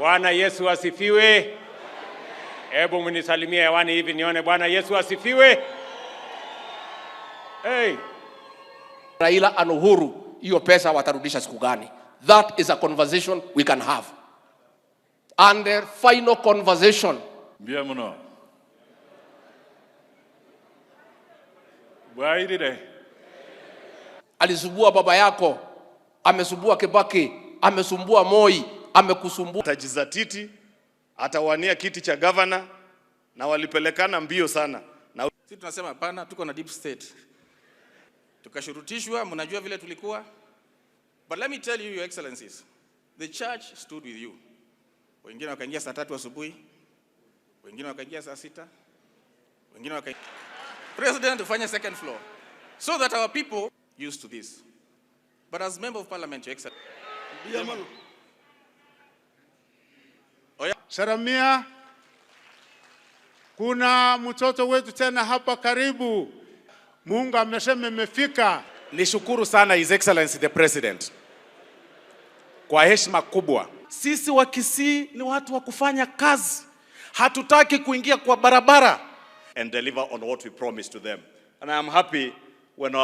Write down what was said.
Bwana Yesu asifiwe. Hebu mnisalimie hewani hivi nione. Bwana Yesu asifiwe. Hey. Raila and Uhuru, hiyo pesa watarudisha siku gani? That is a conversation we can have. And the final conversation. Mbia muno. Bwairire. Alisumbua baba yako, amesumbua Kibaki, amesumbua Moi, amekusumbua. Atajizatiti, atawania kiti cha gavana na walipelekana mbio sana. Na sisi tunasema hapana, tuko na deep state. Tukashurutishwa, mnajua vile tulikuwa. But let me tell you, your excellencies, the church stood with you. Wengine wakaingia saa 3 asubuhi, wengine wakaingia saa 6, wengine wakaingia. President ufanye second floor so that our people used to this. But as member of parliament, your excellency. Saramia, kuna mtoto wetu tena hapa karibu. Mungu amesema imefika. Nishukuru sana His Excellency the President kwa heshima kubwa. Sisi wa Kisii ni watu wa kufanya kazi, hatutaki kuingia kwa barabara. And deliver on what we promised to them. And I am happy